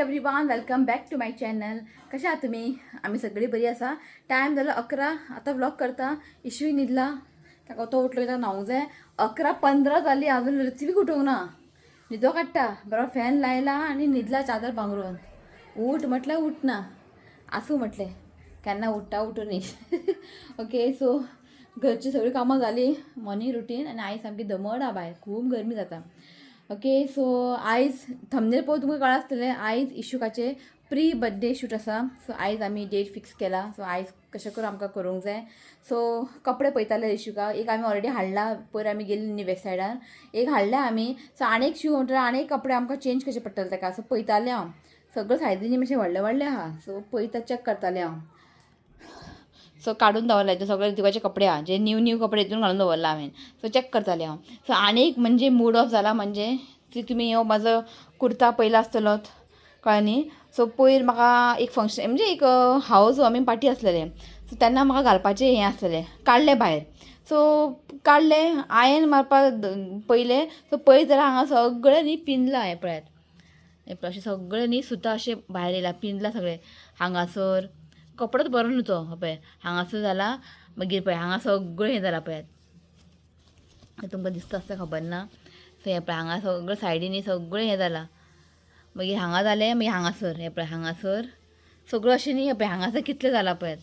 Everyone, welcome back to my channel. कशा आहात तुम्ही? आम्ही सगळी बरी आसा. टायम जालो 11. आतां व्लॉग करता. इशूय न्हिदला, ताका तो उठलो की ताका न्हावंक जाय. 11:15 जाली, अजून ऋत्विक उठोवंक ना. न्हिदो काडटा. बरो फॅन लायला आनी न्हिदला चादर पांगरून. उठ म्हटल्यार उठना. आसूं म्हटलें, केन्ना उठ्ठा उठूं न्ही. ओके, सो घरची सगळीं कामां जाली, मॉर्निंग रुटीन. आनी आयज सामकी दमड आहा भायर, खूब गरमी जाता. ओके, सो आयज थंबनेल पळोवन तुमकां कळ्ळां आसतलें, आयज इशुकाचें प्री बर्थडे शूट आसा. सो आयज आमी डेट फिक्स केला. सो आयज कशें करून आमकां करूंक जाय. सो कपडे पळयताले इशुका. एक आमी ऑलरेडी हाडला. पयर आमी गेल्ली न्ही वेस्ट सायडान, एक हाडले आमी. सो आनी एक शू म्हणटकीर आनी एक कपडे आमकां चेंज करचे पडटले ताका. सो पळयतालें हांव, सगळ्यो सायजीनी मातशें व्हडले व्हडले आहा. सो पळयता, चॅक करतालें हांव. सो काडून दवरले ते सगळे ऋतिकाचे कपडे आहा, जे न्यू न्यू कपडे हितून घालून दवरला हांवें. सो चॅक करतालें हांव. सो आनी एक म्हणजे मूड ऑफ जाला म्हणजे ती तुमी हो म्हाजो कुर्ता पयला आसतलोच, कळ्ळें न्ही. सो पयर म्हाका एक फंक्शन, म्हणजे एक हावज वॉर्मिंग पार्टी आसलेलें. सो तेन्ना म्हाका घालपाचें हें आसलेलें, काडलें भायर. सो काडलें, आयन मारपाक पयलें. सो पळयत जाल्यार हांगा सगळें न्ही पिंजलां. हें पळयात, हें पळय, अशें सगळें न्ही सुतां अशें भायर येयलां, पिंजलां सगळें हांगासर. कपडोच बरो न्हू तो. हो पळय, हांगासर जाला. मागीर पळय, हांगा सगळें हें जालां, पळयात. तुमकां दिसता आसता, खबर ना. सो हें पळय, हांगा सगळें सायडीनी सगळें हें जालां. मागीर हांगा जालें, मागीर हांगासर हें पळय, हांगासर सगळें अशें न्ही. हें पळय, हांगासर कितलें जालां पळयात.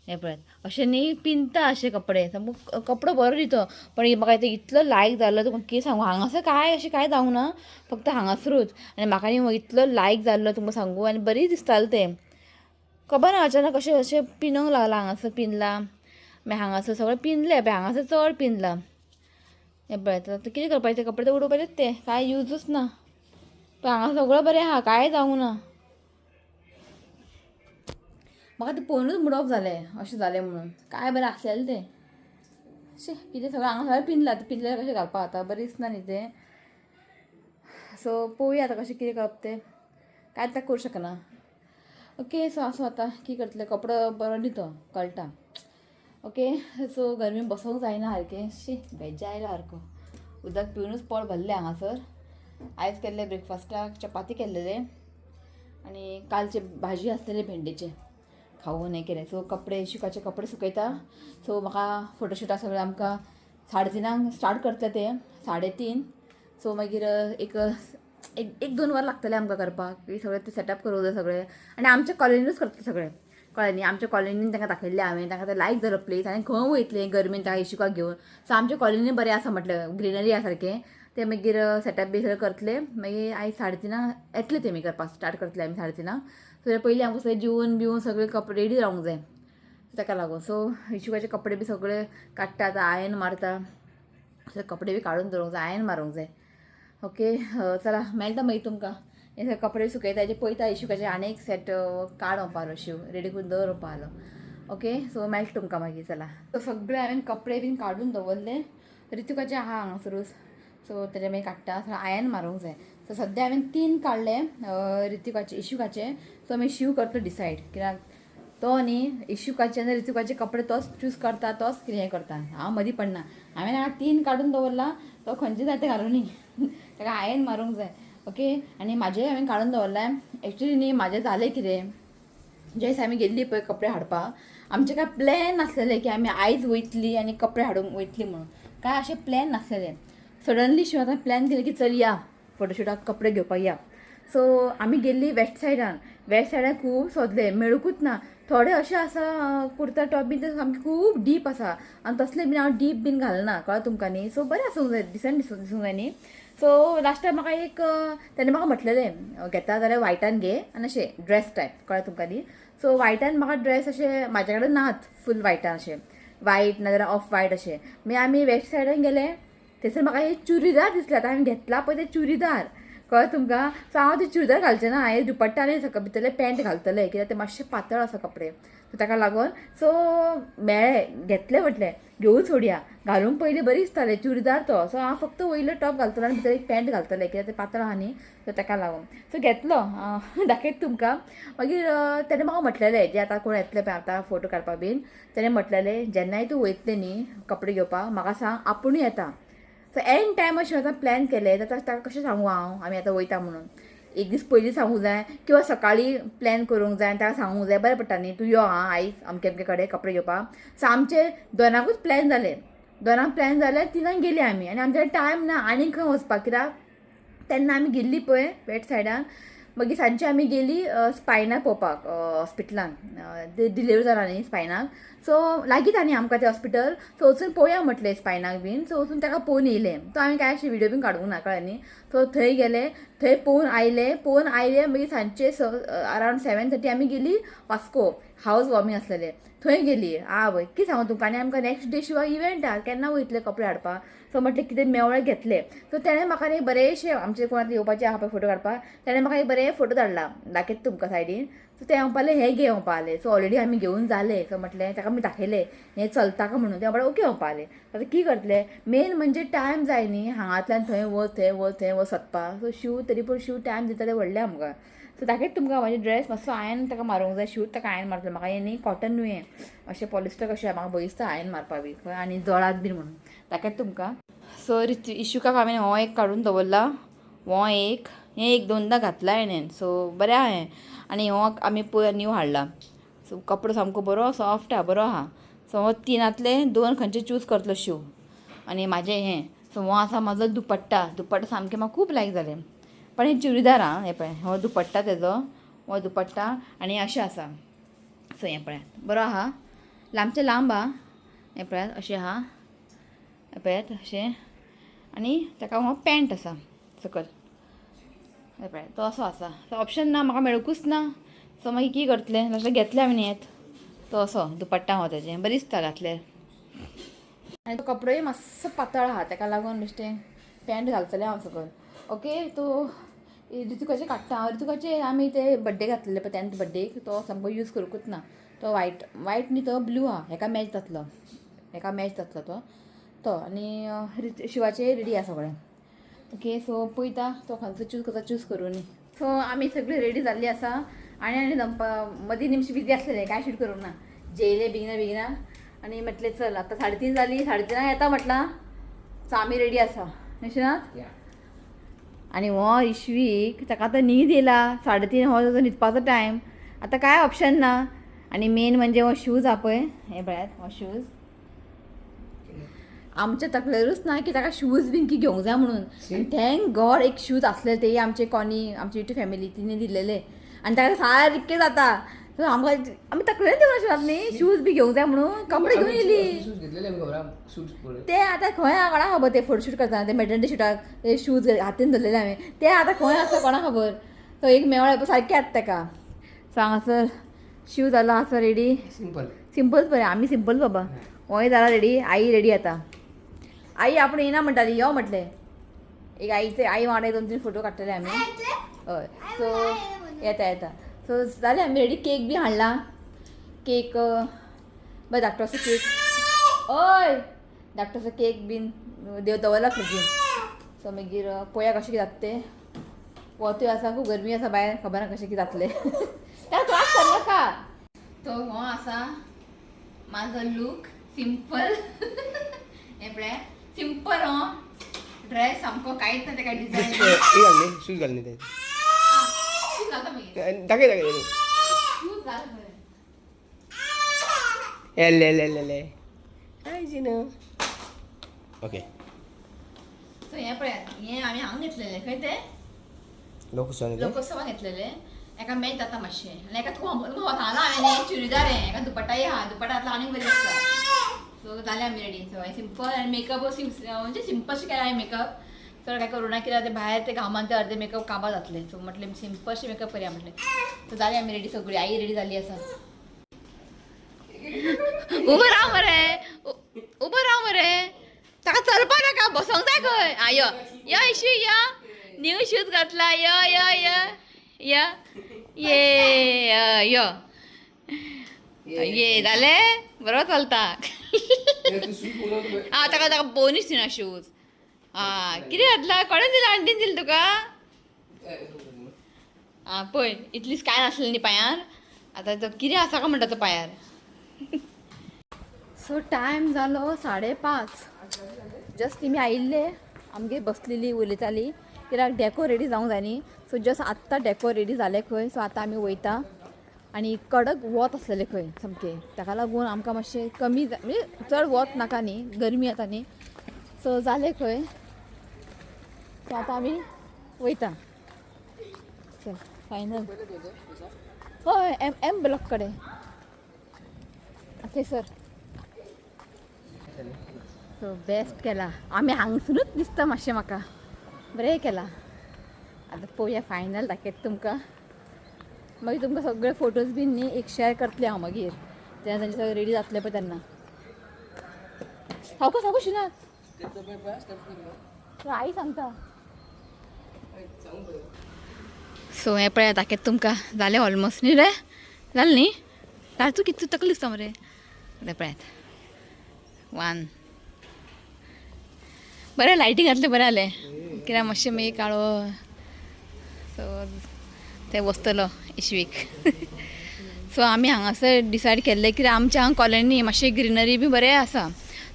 हें पळयात, अशें न्ही पिंजता अशे कपडे. सामको कपडो बरो न्ही तो, पण म्हाका ते इतलो लायक जालो, तुमकां कितें सांगू. हांगासर कांय अशें कांय जावंक ना, फक्त हांगासरूच. आनी म्हाका न्ही इतलो लायक जाल्लो, तुमकां सांगू. आनी बरी दिसतालें तें. खबर ना अचानक कशें अशें पिनूंक लागलां. हांगासर पिनलां, मागीर हांगासर सगळें पिंजलें. पळय, हांगासर चड पिंजलां. हें पळय, आतां कितें करपाचें? ते कपडे ते उडोवपाचेच, ते कांय यूजूच ना. पळय, हांगा सगळें बरें आहा, कांय जावंक ना. म्हाका तें पळोवनूच मूड ऑफ जालें, अशें जालें म्हणून. काय बरें आसलेलें तें. शी, कितें सगळें हांगा सगळें पिंजलां. आतां पिंजल्यार कशें घालपाक आतां? बरें दिसना न्ही तें. सो पळोवया आतां कशें कितें करप तें. कांयच आतां करूं शकना. ओके, सो आसूं, आतां कितें करतलें? कपडो बरो न्ही तो, कळटा. ओके, सो गरमी बसोंक जायना सारकें. शी, बेज्जा आयला सारको. उदक पिवनूच पोट भरलें हांगासर. आयज केल्ले ब्रेकफास्टाक चपाती केल्लेले आनी कालचे भाजी आसलेले भेंडेचे, खावून हें केलें. सो कपडे, इशुकाचे कपडे सुकयता. सो म्हाका फोटोशुटाक सगळें आमकां 3:30 स्टार्ट करतले ते, 3:30. सो मागीर एक एक एक दोन वर लागतले आमकां करपाक. सगळें ते सेटअप करूंक जाय सगळें. आनी आमच्या कॉलनीनूच करतले सगळें, कळ्ळें न्ही. आमच्या कॉलनीन तांकां दाखयल्लें हांवें, तांकां ते लायक जालो प्लेस. आनी खंय वयतलें गरमेन ताका इशुकाक घेवन? सो आमच्या कॉलनीन बरें आसा म्हटलें, ग्रिनरी आसा सारकें. ते मागीर सेटअप बी सगळें करतले. मागीर आयज 3:30 येतले तेमी करपाक. स्टार्ट करतले आमी 3:30. सो पयलीं आमकां सगळें जेवन बिवन सगळे कपडे रेडी रावंक जाय, ताका लागून. सो इशुकाचे कपडे बी सगळे काडटा आतां, आयन मारता. सगळे कपडे बी काडून दवरूंक जाय, आयन मारूंक जाय. ओके, चला, मेळटा मागीर तुमकां. हे सगळे कपडे सुकयता, हेजे पळयता. इशुकाचे आनी एक सेट काड म्हणपा शीव रेडी करून दवर म्हणपा आलो. ओके, सो मेळटा तुमकां मागीर. चला, सो सगळे हांवें कपडे बीन काडून दवरले. ऋतिकाचे आहा हांगासरूच. सो तेजे मागीर काडटा, सो आयन मारूंक जाय. सो सद्या हांवें तीन काडले, ऋतिकाचे, इशुकाचे. सो आमी शीव करतलो डिसायड, कित्याक तो न्ही इशुकाचे आनी ऋतिकाचे कपडे तोच चूज करता, तोच कितें हें करता. हांव मदीं पडना. हांवें हांगा तीन काडून दवरला, तो खंयचे जाय ते घालूं न्ही, ताका आयन मारूंक जाय. ओके, आनी म्हाजें हांवें काडून दवरलें. एक्चुली न्ही म्हाजें जालें कितें, जे दिसा आमी गेल्ली पळय कपडे हाडपाक, आमचें काय प्लॅन नासलेलें की आमी आयज वयतली आनी कपडे हाडूंक वयतली म्हणून. काय अशें प्लॅन नासलेलें. सडनली शिव आतां प्लॅन केलें की चल या, फोटोशुटाक कपडे घेवपाक या. सो आमी गेल्ली वेस्ट सायडान. वेस्ट सायडान खूब सोदले, मेळुंकूच ना. थोडे अशे आसा कुर्ता टॉप बीन, ते सामके खूब डीप आसा आनी तसले बीन हांव डीप बीन घालना, कळ्ळें तुमकां न्ही. सो बरें आसूंक जाय, डिसंट दिसूंक जाय न्ही. सो लास्टाक म्हाका एक तेणें म्हाका म्हटलेलें, घेता जाल्यार वायटान घे आनी अशें ड्रेस टायप, कळ्ळें तुमकां न्ही. सो वायटान म्हाका ड्रेस अशे म्हाजे कडेन नात, फूल वायटान अशे वायट नाजाल्यार ऑफ वायट अशें. मागीर आमी वेस्ट सायडान गेले, थंयसर म्हाका एक चुडीदार दिसले. आतां हांवें घेतला पळय ते चुडीदार, कळ्ळें तुमकां. सो हांव ते चुडीदार घालचें ना, हांवें दुपट्टा आनी भितरले पॅन्ट घालतलें, कित्याक ते मातशे पातळ आसा कपडे, सो ताका लागून. सो मेळ्ळे, घेतले, म्हटलें घेवन सोडया. घालूंक पयलीं बरी दिसताले चुडीदार तो. सो हांव फक्त वयलो टॉप घालतलो आनी भितर एक पॅन्ट घालतलें, कित्याक ते पातळ आहा न्ही, सो ताका लागून. सो घेतलो, दाखयता तुमकां मागीर. तेणें म्हाका म्हटलेलें, जे आतां कोण येतले पळय आतां फोटो काडपाक बीन, तेणें म्हटलेलें, जेन्नाय तूं वयतलें न्ही कपडे घेवपाक, म्हाका सांग, आपुणूय येता. सो एन टायम अशें आतां प्लॅन केलें, जाल्यार ताका कशें सांगू हांव आमी आतां वयता म्हणून? एक दीस पयलीं सांगूंक जाय किंवा सकाळीं प्लॅन करूंक जाय आनी ताका सांगूंक जाय, बरें पडटा न्ही, तूं यो आं आयज अमके अमके कडेन कपडे घेवपाक. सो आमचे दोनाकूच प्लॅन जालें, दोनांक प्लॅन जालें, तिनांक गेलीं आमी. आनी आमचे कडेन टायम ना आनीक खंय वचपाक, कित्याक तेन्ना आमी गेल्ली पळय वेट सायडान. मागीर सांजची आमी गेली स्पायनाक पळोवपाक हॉस्पिटलान, डिलिव्हरी जाला न्ही स्पायनाक. सो लागींच आनी आमकां तें हॉस्पिटल, सो वचून पळोवया म्हटलें स्पायनाक बीन. सो वचून ताका पळोवन येयलें. तो हांवें कांय अशें व्हिडियो बीन काडूंक ना, कळ्ळें न्ही. सो थंय गेले, थंय पळोवन आयले, पळोवन आयले मागीर सांजचे अरावंड 7:30 आमी गेली वास्को, हावज वॉर्मिंग आसलेलें थंय गेली. आवय कितें सांगू तुमकां. आनी आमकां नेक्स्ट डे शिवाय इव्हेंट आहा, केन्ना वयतले कपडे हाडपाक. सो म्हटलें कितें मेवळे घेतले. सो तेणें म्हाका न्ही बरेंशें, आमचे कोणाक येवपाचें आहा पळय फोटो काडपाक, तेणें म्हाका एक बरें फोटो धाडला, दाखयता तुमकां सायडीन. सो तें म्हणपाक लागलें हें घे म्हणपाक लागलें. सो ऑलरेडी आमी घेवन जालें. सो म्हटलें ताका आमी दाखयलें हें चलता काय म्हणून, तें म्हणपाक ओके म्हणपाक लागलें. आतां कितें करतलें, मेन म्हणजे टायम जाय न्ही, हांगांतल्यान थंय वच थंय वच थंय वच सोदपाक. सो शीव तरी पूण शीव टायम दिता तें व्हडलें आमकां. सो दाखयता तुमकां म्हाजे ड्रेस मातसो आयन ताका मारूंक जाय, शूज ताका आयन मारतलें. म्हाका हें न्ही कॉटन न्हू, हें अशें पॉलिस्टर कशें म्हाका भंय दिसता आयन मारपा बी खंय आनी जळात बीन म्हणून. दाखयता तुमकां. सो इशुकाक हांवें हो एक काडून दवरला, हो एक, हें एक दोनदां घातला हेणेन, सो बरें आहा हें. आनी हो आमी पयर न्यू हाडला. सो कपडो सामको बरो सॉफ्ट आहा, बरो आहा. सो हो तिनांतले दोन खंयचे चूज करतलो शीव. आनी म्हाजें हें, सो हो आसा म्हाजो दुपट्टा, दुपट्टा सामकें म्हाका खूब लायक जालें. पण हें चुडीदार आं, हें पळय हो दुपट्टा तेजो, हो दुपट्टा आनी अशें आसा. सो हें पळयात बरो आहा, लांबचें लांब आहा, हें पळयात अशें आहा, हें पळयात अशें. आनी ताका हो पॅन्ट आसा सकयल, हें पळयात तो असो आसा. सो ऑप्शन ना, म्हाका मेळुंकूच ना. सो मागीर कितें करतलें, तशें घेतलें हांवें हेंच. तो असो दुपट्टा हो तेजें, बरें दिसता घातल्यार. आनी तो कपडोय मातसो पातळ आहा, ताका लागून बेश्टें पॅन्ट घालतलें हांव सकयल. ओके, तो ऋतुकाचें काडटा हांव. ऋतुकाचे आमी ते बड्डे घातलेले पळय 10th बड्डेक, तो सामको यूज करूंकूच ना. तो वायट वायट न्ही, तो ब्लू आहा, हेका मॅच जातलो, हेका मॅच जातलो तो तो. आनी शिवाचे रेडी आहा सगळें. ओके, सो पळयता तो खंयचो चूज करता, चूज करूं न्ही. सो आमी सगळी रेडी जाल्ली आसा. आनी आनी मदीं निमशी बिजी आसलेले, कांय शूट करूंक ना, जेयले बेगिना बेगिना आनी म्हटलें चल आतां 3:30 जालीं, 3:30 येता म्हटलां. सो आमी रेडी आसा निशनाथ. आनी हो इश्वीक ताका आतां न्हीद येयला, 3:30 हो ताजो न्हिदपाचो टायम, आतां कांय ऑप्शन ना. आनी मेन म्हणजे हो शूज आहा पळय, हे पळयात हो शूज, आमच्या तकलेरूच ना की ताका शूज बीन की घेवंक जाय म्हणून. Thank God एक शूज आसले, ते आमचे कॉनी, आमची युट्यूब फॅमिली तिने दिलेले. आनी ताका सारकें जाता. सो आमकां आमी तकलेन दिवं नाशिल्ले न्ही शूज बी घेवंक जाय म्हणून, कपडे घेवन येयली. ते आतां खंय आहा कोणाक खबर, ते फोटोशूट करतना ते मॅटर्निटी शुटाक ते शूज हातीन धरलेले हांवें, ते आतां खंय आसा कोणाक खबर. सो एक मेवळे सारकें आतां ताका. सो हांगासर शूज जाला आसा रेडी, सिंपल सिंपल बरें, आमी सिंपल बाबा. होय जाला रेडी, आई रेडी आतां. आई आपूण येना म्हणटाली, यो म्हटलें. एक आईचे आई वांगडा 2-3 फोटो काडटले आमी. हय, सो येता येता. सो जालें आमी रेडी, केक बी हाडला, केक बरें धाकटोसो केक, हय धाकटोसो केक बीन देव दवरला फ्रिजीन. सो मागीर पळोवया कशें कितें जाता तें. वतूय आसा, खूब गरमी आसा भायर, खबर ना कशें कितें जातलें. ताका त्रास करनाका. तो हो आसा म्हाजो लूक, सिंपल, हें पळय सिंपल हो ड्रेस, सामको कांयच ना तेका डिझायन. हे घाल न्ही, शूज घाल न्ही ते. शूज घालता मागीर. दाखय दाखय. शूज घाल खंय. एले एले एले हाय जिनो. ओके. सो हें पळयात, हें आमी हांगा घेतलेलें, खंय तें? लोकसोन. लोकोत्सवाक घेतलेलें. एका मॅच जाता मातशें आनी एका तुका सांगलां हांवें हें चुडीदार, हें एका दुपट्टाय आहा, दुपट्टा घातला आनीक बरें दिसता. सो जालें आमी रेडी. सो हें सिंपल आनी मेकअप म्हणजे सिंपल अशें केलां हांवें मेकअप, चड कांय करूं ना कित्याक ते भायर ते घामान ते अर्दे मेकअप काबार जातले. सो म्हटलें सिंपलशें मेकअप करया म्हटलें. सो जालें आमी रेडी, सगळी आई रेडी जाल्ली आसा. उबो राव मरे, उबो राव मरे, ताका चलपा नाका, बसोंक जाय खंय. आं यो यो इशू यो, न्यू शूज घातला, यो यो यो यो ये यो ये जालें बरो चलता. आं ताका ताका बोनीस दिना शूज. आं कितें घातला, कोणें दिला, आंटीन दिलें तुका? आं पळय इतलीच कांय नासलें न्ही पांयार, आतां तो कितें आसा काय म्हणटा तो पांयार. सो टायम जालो 5:30, जस्ट तेमी आयिल्ले, आमगेर बसलेली उलयताली. कित्याक डेको रेडी जावंक जाय न्ही. सो जस्ट आत्तां डेको रेडी जालें खंय. सो आतां आमी वयता आनी कडक वत आसलेलें खंय सामकें, ताका लागून आमकां मातशें कमी म्हणजे चड वत नाका न्ही, गरमी आतां न्ही. सो जालें खंय. सो आतां आमी वयता. चल फायनल. हय, एम एम ब्लॉक कडेन थंयसर. सो बेस्ट केला आमी हांगसरूच दिसता मातशें म्हाका बरें केलां. आतां पळोवया फायनल दाखयता तुमकां. मागीर तुमकां सगळे फोटोज बीन न्ही एक शेअर करतलें हांव मागीर, तेन्ना तेंचे सगळें रेडी जातलें पळय तेन्ना. सावकाश सावकाश शिनात आई सांगता. सो हें पळयात दाखयता तुमकां जालें ऑलमोस्ट न्ही रे, जालें न्ही? जालें. तूं कितें तकली दिसता मरे. तें पळयात वन बरें लायटी घातलें बरें जालें कित्याक मातशें मागीर काळो. सो ते बसतलो इशवीक. सो आमी हांगासर डिसायड केल्लें कित्याक आमच्या हांगा कॉलनी मातशें ग्रिनरी बी बरें आसा.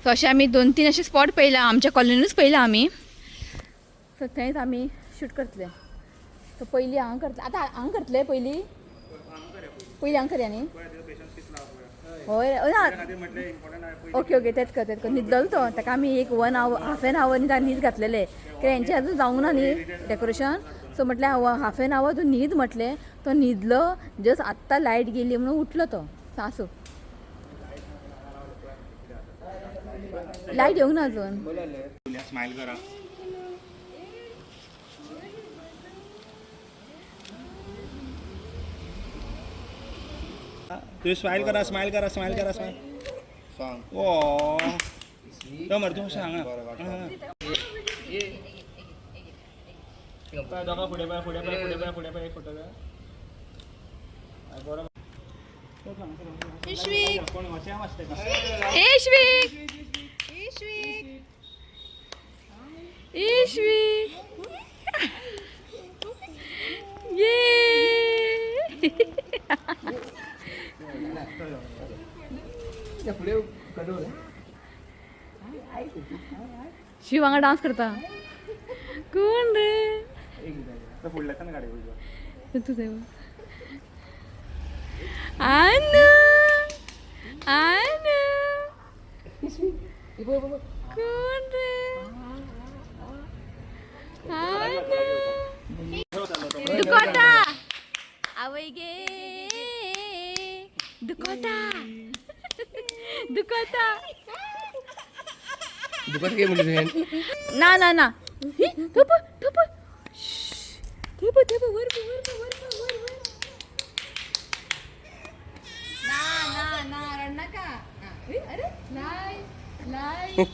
सो अशें आमी 2-3 अशे स्पॉट पळयला आमच्या कॉलनीनूच पळयला आमी. सो थंयच आमी शूट करतले. सो पयलीं हांगा करतले, आतां हांगा करतले पयलीं, पयलीं हांगा करया न्ही. हय ना, ओके ओके, तेच कर तेच कर. न्हिदलेलो तो, ताका आमी एक 1 our half an our न्ही ताका न्हीद घातलेले कित्याक हेंचें अजून जावंक ना न्ही डेकोरेशन. सो म्हटलें हाफ एन our तूं न्हीद म्हटलें, तो न्हिदलो. जस्ट आत्तां लायट गेली म्हणून उठलो तो. आसूं, लायट येवंक ना अजून. स्मायल करा. तुम्ही स्मायल करा, स्मायल करा, स्मायल करा, स्मायल. ओ तो मरे तूं सांगा दोगा फुडें पळय, फुडें पळय, फुडें पळय, फुडें पळय, एक फोटो. बरो. कोण वचें आसता. इश्वीक इश्वीक ये. शिव हांगा डान्स करता. कोण रे? फुडल्याच्यान गाडी वयता. तूं. आनू आनू कोण रे? आनू दुखोता आवय गे, दुखोता दुखोता. दुकान काय म्हणलं तुवें? ना ना ना, थोप थोप थोप थोप, वर वर वर वर वर. ना ना ना, रड नका. अरे नाही नाही नाही.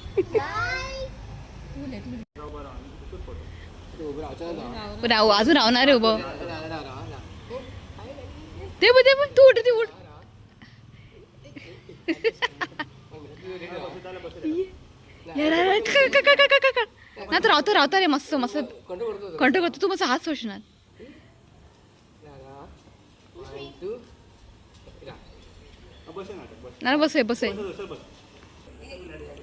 राहू अजून रावणार रे उभं. ते बघ ते बघ, तू उठ ते उठ. ना तर रावता रावता रे, मस्त मस्त कंट्रोल करतो. तू मस्त हात सोडणार. ना बसय बसय.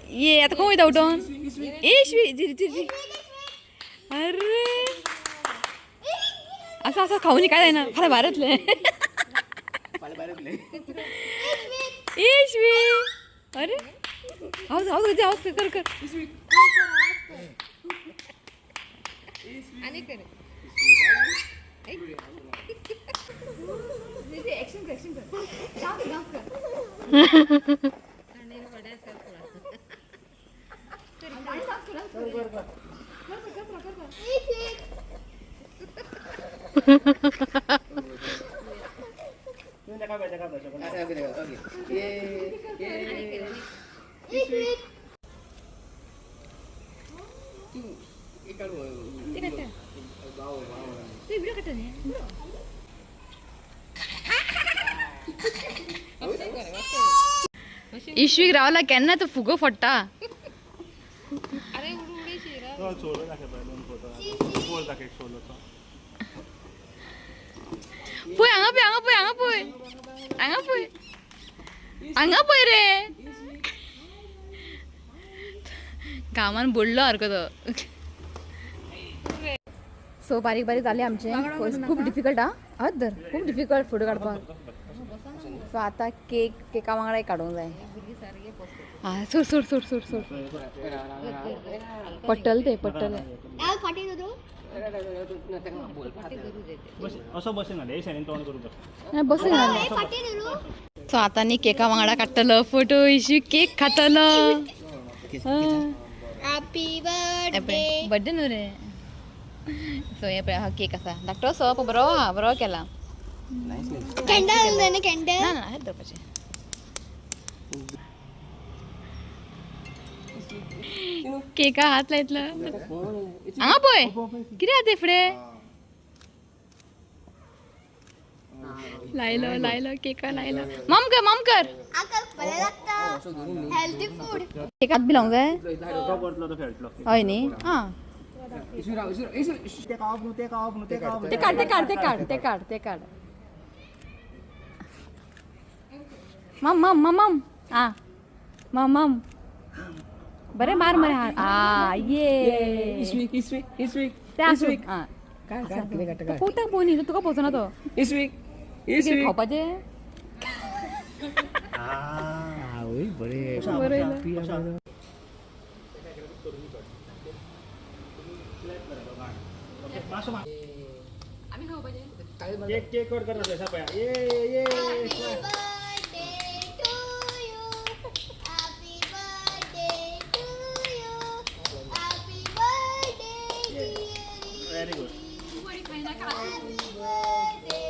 ये आता कोण वयता उठोन? ए श्वी जी. अरे असं असं खाऊन काय जायना फाल्यां भारतले. ए श्वी, अरे हाऊस हाऊस हाऊस कर कर. इश्वीक रावला केन्ना तो फुगो फोडटा. सोलो दाखय पळय, दोन फोटो पोज दाखय सोलोचो. पळय हांगा पळय, हांगा पळय, हांगा पळय, हांगा पळय, हांगा पळय रे. घामान बुडलो सारको तो. सो बारीक बारीक जाले आमचे. खूब डिफिकल्ट. हा, हत धर, खूब डिफिकल्ट फोटो काडपाक. सो आतां केक, केका वांगडा एक काडूंक जाय. हा, सोड सोड सोड सोड सोड. पडटलें तें, पडटलें. बस असो बसून घाल, हे सायडीन तोंड करून बस. बसून. सो आतां न्ही केका वांगडा काडटलो फोटो. इशू केक खातलो. Happy birthday. बड्डे न्हू रे. सो हे पळय, हा केक आसा धाकटो. सो पळय, बरो आहा, बरो केला. कॅन्डल ना, कॅन्डल. ना ना, हेच धरपाचें. केका हात लायतलो. हांगा पळय, कितें आहा तें फुडें लायलो लायलो, केका लायलो. मम कर, मम कर. आका बरें लागता, हेल्दी फूड. केक हात बी लावंक जाय. तो करतलो, तो खेळटलो. हय न्ही? आं. ते खावप न्हू, ते खावप न्हू, ते खावप. ते काड, ते काड, ते काड, ते काड, ते काड. मम मम मम मम. आ मम मम. बरें मार मरे. आ ये. इस्वीक इस्वीक इस्वीक. ते आसूं. आं. काय काय कितें काडटा काय? पोवता पोवनी, तुका पोवचो ना तो. इस्वीक. कितें इस्वीक. खावपाचें. आवय, बरें. बरयलं. केक केक कट करता तसा पळय. ये ये. Happy birthday to you, happy birthday to you, happy birthday dear. Very good. Happy birthday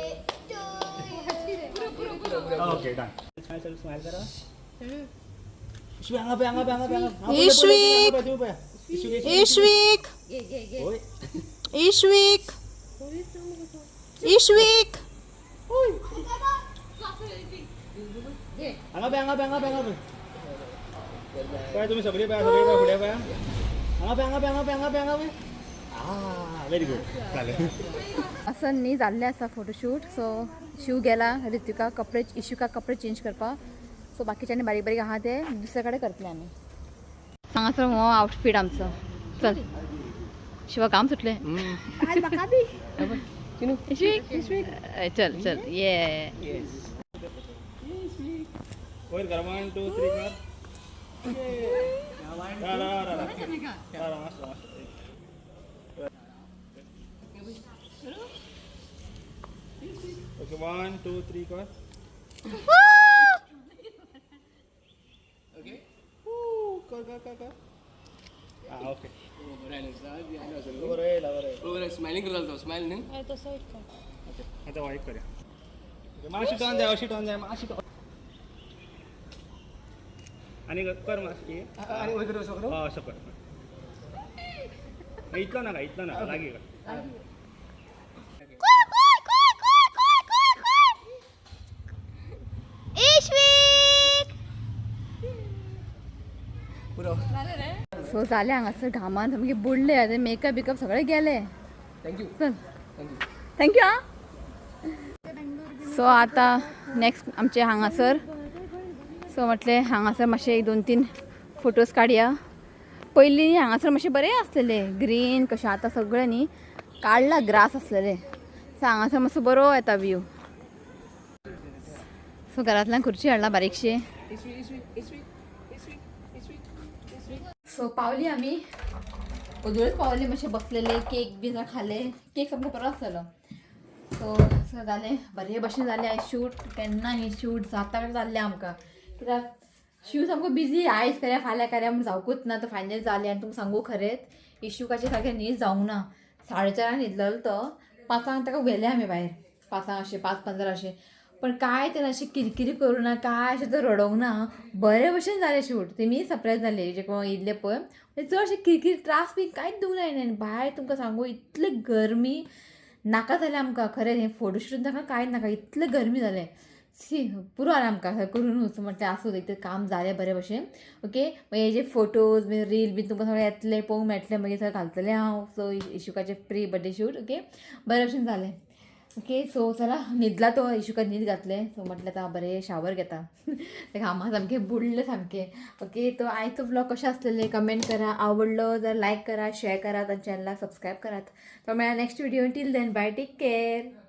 to you. Okay, done. Smile, smile करा. इश्वी, हांगा पळय, हांगा पळय, हांगा पळय, हांगा पळय. इश्वीक. तुम्ही पळय, इश्वीक. इश्वीक. होय. इश्वीक, इश्वीक. हांगा पळय, हांगा पळय, हांगा पळय, हांगा पळय. पळय, तुमी सगळी पळय, सगळी पळय, फुडें पळय. हांगा पळय, हांगा पळय, हांगा पळय, हांगा पळय, हांगा पळय. आ, व्हेरी गुड, जालें. असं न्ही जाल्लें आसा फोटोशूट. सो शिव गेला रित्विका कपडे, इशुका कपडे चेंज करपाक. सो बाकीच्यांनी बारीक बारीक आहा ते दुसरे कडेन करतले आमी. हांगासर हो आउटफीट आमचो. चल शिवा, काम सुटलें. आज म्हाका बी. इश्वीक, इश्वीक, चल चल, ये. वयर कर, वन टू थ्री कर. रा रा रा रा रा रा. मस्त मस्त. ओके, वन टू थ्री कर. ओके, कर कर कर कर. हा, ओके, बरं येयला, बरं येयला. बरें, स्मायलिंग करता तो, स्मायल न्ही. ओके, आतां वाईट करूया. ओके, मातशी टर्न जाय, अशी टर्न जाय, मातशी टर्न आनी कर मातशी. आनी वयर कर, असो करूं. हय, असो कर. इतलो नाका, इतलो नाका, लागीं कर. कोय कोय कोय कोय कोय कोय कोय. इश्वीक. पुरो. सो जालें, हांगासर घामान सामके बुडले आतां, मेकअप बिकअप सगळे गेले. Thank you. चल. Thank you. Thank you. आं, सो आतां नेक्स्ट आमचे हांगासर. सो म्हटलें हांगासर मातशे एक दोन तीन फोटोज काडया. पयलीं न्ही हांगासर मातशें बरें आसलेलें, ग्रीन कशें. आतां सगळें न्ही काडला, ग्रास आसलेलें. सो हांगासर मातसो बरो येता व्यू. सो घरांतल्यान खुर्ची हाडला बारीकशी. इस्वीक इस्वीक इस्वीक इस्वीक इस्वीक इस्वीक. सो पावली आमी, ओदोळच पावली. मातशे बसलेले, केक बी खाले. केक सामको बरो आसलेलो. सो सो जालें, बरे भशेन जालें आयज शूट. केन्ना हें शूट जाता काय जाल्लें आमकां, कित्याक शिव सामको बिजी, आयज करया फाल्यां करया म्हूण जावकूच ना. तो फायनल जालें. आनी तुमकां सांगू खरेंच, इशुकाचें सारकें न्हीद जावंक ना. 4:30 न्हिदलेलो तो, 5 ताका व्हेलें आमी भायर, 5 अशें, 5:15 अशें. पण काय तेणें अशें किरकिरी करूं ना, काय अशें तर रडोवंक ना. बरे भशेन जालें शूट. तेमी सरप्रायज जाले जे कोण येयल्ले पळय. म्हणजे चड अशें किरकिरी त्रास बी कांयच दिवंक ना. आनी भायर तुमकां सांगू, इतली गरमी नाका जालें आमकां. खरें, हें फोटोशूट नाका, कांय नाका, इतलें गरमी जालें. शी, पुरो जालें आमकां करुनूच. म्हटलें आसूं, एक तर काम जालें बरे भशेन. ओके, मागीर हेजे फोटोज मागीर रील बी तुमकां सगळें येतलें, पळोवंक मेळटलें. मागीर सगळें घालतलें हांव. सो इशुकाचें प्री बड्डे शूट, ओके, बरे भशेन जालें. ओके सो चला न्हिदला तो इशुका न्हीद घातलें. सो म्हटलें आतां हांव बरें शावर घेता. ते घामा सामकें बुडलें सामकें. ओके तो आयचो व्लॉग कशें आसलेले कमेंट करा, आवडलो जाल्यार लायक करा, शेअर करात आनी चॅनलाक सबस्क्रायब करात. तो मेळ्ळा next video. Till then bye, take care.